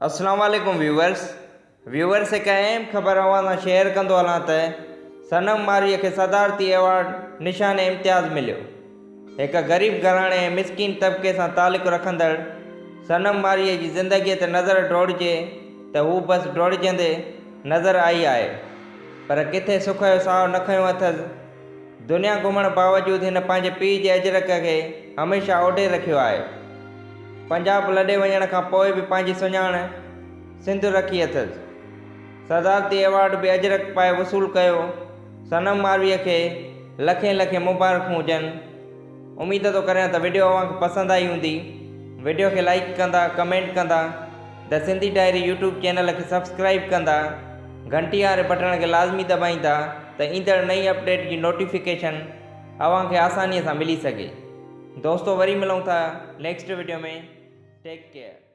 اسلام عليڪم viewers viewers هڪ اهم خبر اوهان سان شيئر ڪندو هلان ته صنم مارئي کي صدارتي ايوارڊ نشان امتياز مليو هڪ غريب گهراڻي ۽ مسڪين طبقي سان تعلق رکندڙ صنم مارئي جي زندگي تي نظر ڊوڙجي ته هو بس ڊوڙجندي نظر آئي آهي پر ڪٿي سک جو ساهه نه کنيو اٿس دنيا گهمڻ باوجود هن پنهنجي پيء جي اجرڪ کي هميشه اوڍي رکيو آهي. پنجاب لڏي وڃڻ کان پوء به پنهنجي سڃاڻ سنڌ رکي اٿس. صدارتي ايوارڊ به اجرڪ پائي وصول ڪيو. صنم مارويء کي لکين لکين مبارڪون هجن. اميد ٿو ڪريان ته وڊيو اوهان کي پسند آئي هوندي. وڊيو کي لائيڪ ڪندا، ڪمينٽ ڪندا، the Sindhi diary YouTube channel کي سبسڪرائيب ڪندا، گهنٽي واري بٽڻ کي لازمي دٻائيندا ته ايندڙ نئين اپڊيٽ جي نوٽيفڪيشن اوهان کي آساني سان ملي سگهي. دوستو وري ملون ٿا نيڪسٽ وڊيو ۾ ٽيڪ ڪيئر.